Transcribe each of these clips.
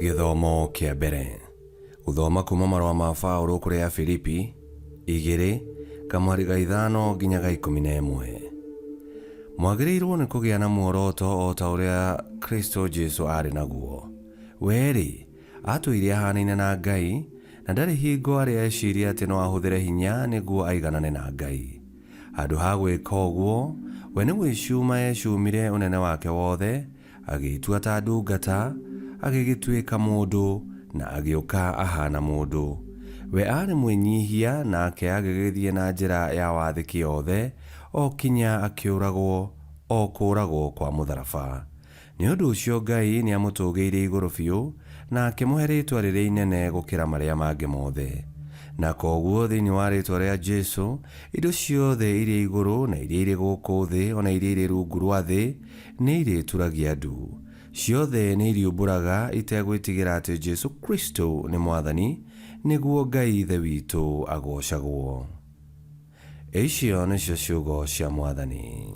Gĩthomo kĩa mbere. Gũthoma kuma marũa ma Paũlũ kũrĩ Afilipi, igĩrĩ, kamũhari ga ithano nginya ga 11. Mwagĩrĩirwo nĩ kũgĩa na muoroto o ta ũrĩa Kristũ Jesũ aarĩ naguo. We-rĩ, aatũire ahaanaine na Ngai, na ndarĩ hingo arĩ eciria atĩ no ahũthĩre hinya nĩguo aiganane na Ngai. Handũ ha gwĩka ũguo, we nĩ gwĩcuma eecumire ũnene wake wothe, agĩĩtua ta ndungata, agĩgĩtuĩka mũndũ, na agĩũka ahaana mũndũ. We aarĩ mwĩnyihia, nake agĩgĩthiĩ na njĩra ya wathĩki yothe o kinya akĩũragwo, o kũũragwo kwa mũtharaba. Nĩ ũndũ ũcio Ngai nĩamũtũũgĩirie igũrũ biũ, na akĩmũhe rĩĩtwa rĩrĩa inene gũkĩra marĩa mangĩ mothe. Na kwoguo thĩinĩ wa rĩĩtwa rĩa Jesu, indo ciothe iria igũrũ na iria irĩ gũkũ thĩ o na iria irĩ rungu rwa thĩ nĩirĩturagia ndu. Ciothe nĩiriumbũraga itegwĩtigĩra atĩ Jesu Kristo nĩ Mwathani, nĩguo Ngai Ithe witũ agoocagwo. Icio nĩcio ciugo cia Mwathani.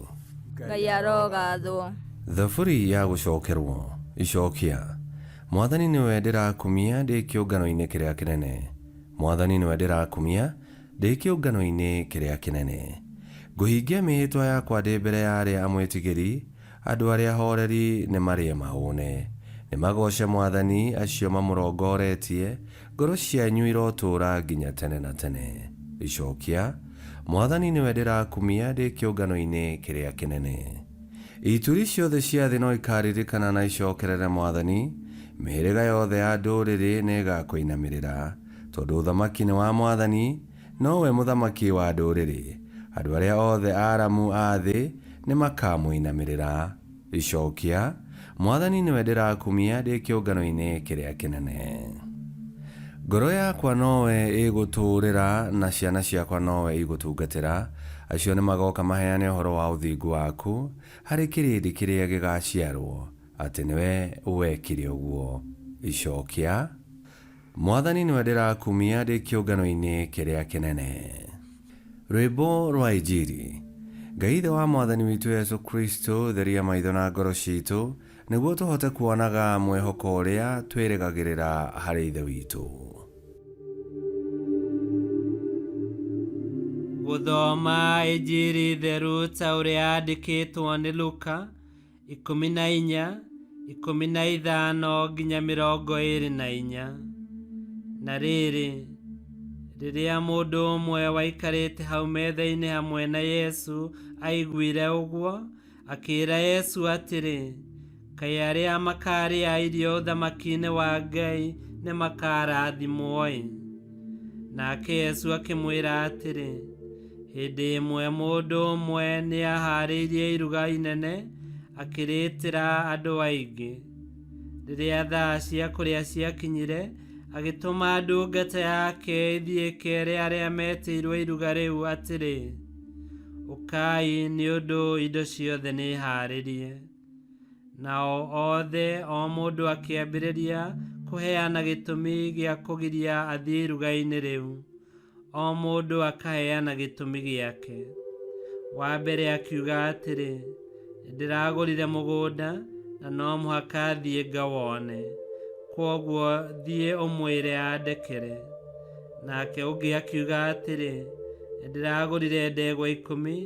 Ngai arogathwo. Thaburi ya gũcokerwo. Icokia. Mwathani nĩwe ndĩrakumia ndĩ kĩũngano-inĩ kĩrĩa kĩnene. Mwathani nĩwe ndĩrakumia ndĩ kĩũngano-inĩ kĩrĩa kĩnene. Ngũhingia mĩĩhĩtwa yakwa ndĩ mbere ya arĩa amwĩtigĩri, Andũ arĩa ahooreri nĩmarĩe mahũũne. Nĩmagooce Mwathani, acio mamũrongoretie, ngoro cianyu irotũũra nginya tene na tene. Icokia, Mwathani nĩwe ndĩrakumia ndĩ kĩũngano-inĩ kĩrĩa kĩnene. Ituri ciothe cia thĩ no ikaaririkana na icookerere Mwathani, mĩhĩrĩga yothe ya ndũrĩrĩ nĩĩgakũinamĩrĩra, tondũ ũthamaki nĩ wa Mwathani, Nowe mũthamaki wa ndũrĩrĩ. Andũ arĩa othe aaramu a thĩ nĩmakamũinamĩrĩra. Icokia, Mwathani nĩwe ndĩrakumia ndĩ kĩũngano-inĩ kĩrĩa kĩnene. Ngoro yakwa nowe ĩgũtũũrĩra, na ciana ciakwa nowe igũtungatĩra. Acio nĩmagoka maheane ũhoro wa ũthingu waku harĩ kĩrĩndĩ kĩrĩa gĩgaciarwo, atĩ nĩwe wekire ũguo. Icokia. Mwathani nĩwe ndĩrakumia ndĩ kĩũngano-inĩ kĩrĩa kĩnene. Rwĩmbo rwa Injiri. Ngai Ithe wa Mwathani witũ Yesu Kristo, theria maitho na ngoro ciitũ, nĩguo tũhote kuonaga mwĩhoko ũrĩa twĩrĩgagĩrĩra harĩ Ithe witũ. Gũthoma Injiri theru ta ũrĩa yandĩkĩtwo nĩ Luka. 14, 15 nginya 24. Na rĩrĩ, rĩrĩa mũndũ ũmwe waikarĩte hau metha-inĩ hamwe na Yesu aiguire ũguo, akĩĩra Yesu atĩrĩ, Kaĩ arĩa makaarĩa irio ũthamaki-inĩ wa Ngai nĩ makaarathimwo-ĩ! Nake Yesu akĩmwĩra atĩrĩ, Hĩndĩ ĩmwe mũndũ ũmwe nĩ aahaarĩirie iruga inene akĩrĩĩtĩra andũ aingĩ. Rĩrĩa thaa cia kũrĩa ciakinyire, agĩtũma ndungata yake ĩthiĩ ĩkeere arĩa meetĩirwo iruga rĩu atĩrĩ, 'Ũkai nĩ ũndũ indo ciothe nĩ haarĩrie. Nao othe o mũndũ akĩambĩrĩria kũheana gĩtũmi gĩa kũgiria athiĩ iruga-inĩ rĩu. O mũndũ akaheana gĩtũmi gĩake. Wa mbere akiuga atĩrĩ, 'Nĩndĩragũrire mũgũnda na no mũhaka thiĩ ngawone. Kwoguo thiĩ ũmwĩre andekere. Nake ũngĩ akiuga atĩrĩ, 'Nĩndĩragũrire ndegwa ikũmi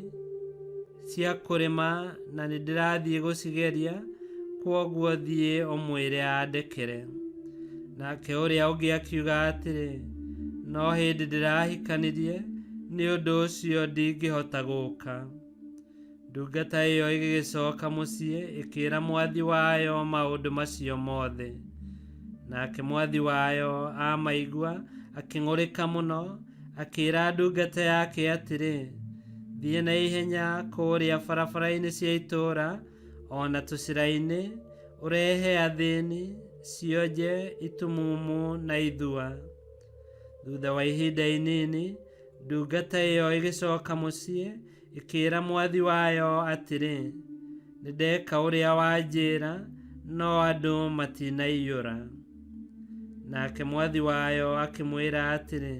cia kũrĩma na nĩndĩrathiĩ gũcigeria, kwoguo thiĩ ũmwĩre andekere. Nake ũrĩa ũngĩ akiuga atĩrĩ, No hĩndĩ ndĩrahikanirie, nĩ ũndũ ũcio ndingĩhota gũũka. Ndungata ĩyo ĩgĩgĩcoka mũciĩ ĩkĩĩra mwathi wayo maũndũ macio mothe. Nake mwathi wayo amaigua akĩng'ũrĩka mũno, akĩĩra ndungata yake atĩrĩ, Thiĩ na ihenya kũũrĩa barabara-inĩ cia itũũra o na tũcĩra-inĩ, ũrehe athĩni, cionje, itumumu, na ithua. Thutha wa ihinda inini, ndungata ĩyo ĩgĩcoka mũciĩ, ĩkĩĩra mwathi wayo atĩrĩ, Nĩndeka ũrĩa wanjĩra, no andũ matinaiyũra. Nake mwathi wayo akĩmwĩra atĩrĩ,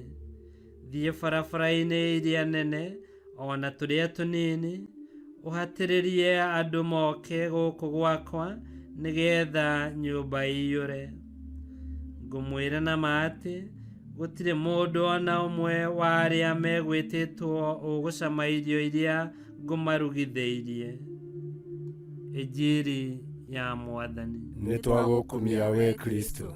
Thiĩ barabara-inĩ iria nene o na tũrĩa tũnini, ũhatĩrĩrie andũ moke gũkũ gwakwa nĩgetha nyũmba ĩiyũre. Ngũmwĩra na ma atĩ gũtirĩ mũndũ ona ũmwe wa arĩa megwĩtĩtwo ũgũcama irio iria ngũmarugithĩirie. Injiri ya Mwathani. Nĩ twagũkumia we Kristo.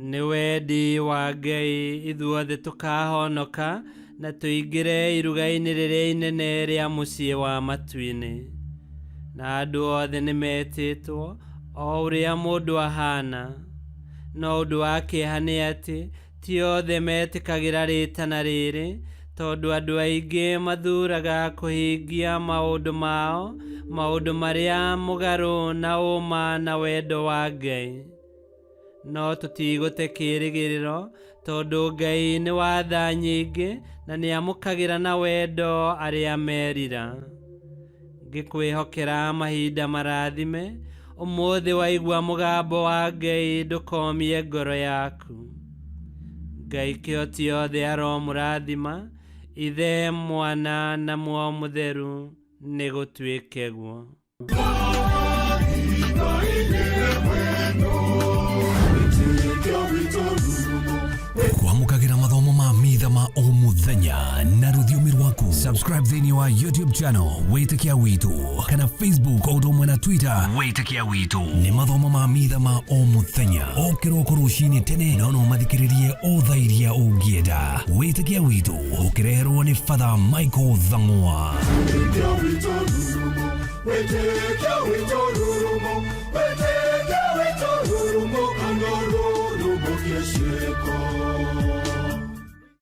Nĩ wendi wa Ngai ithuothe tũkahonoka na tũingĩre iruga-inĩ rĩrĩa inene rĩa mũciĩ wa matu-inĩ. Na andũ othe nĩ metĩtwo o ũrĩa mũndũ ahana. No ũndũ wa kĩeha nĩ atĩ ti othe metĩkagĩra rĩtana rĩrĩ, tondũ andũ aingĩ mathuuraga kũhingia maũndũ mao, maũndũ marĩa mũgarũ na ũma na wendo wa Ngai. No tũtigũte kĩĩrĩgĩrĩro tondũ Ngai nĩ wa tha nyingĩ na nĩamũkagĩra na wendo arĩa merira. Ngĩkwĩhokera mahinda marathime, ũmũthĩ waigua mũgambo wa Ngai ndũkomie ngoro yaku. Ngai kĩhoti othe aromũrathima, Ithe, Mwana na Muoyo Mũtheru, nĩ gũtuĩke guo. Kwamũkagĩra mathomo ma mitha ma o mũthenya na rũthiomi rwaku. Subscribe thĩinĩ wa YouTube channel Wĩtĩkia Witũ kana Facebook o ũndũ ũmwe na Twitter Wĩtĩkia Witũ. Nĩ mathomo ma mitha ma o mũthenya o kĩroko rũcinĩ tene, no no mathikĩrĩrie o thaa iria ũngĩenda. Wĩtĩkia Witũ ũkĩreherwo nĩ Father Michael Thang'wa. Wĩtĩkia witũ rurumo, wĩtĩkia witũ rurumo, wĩtĩkia.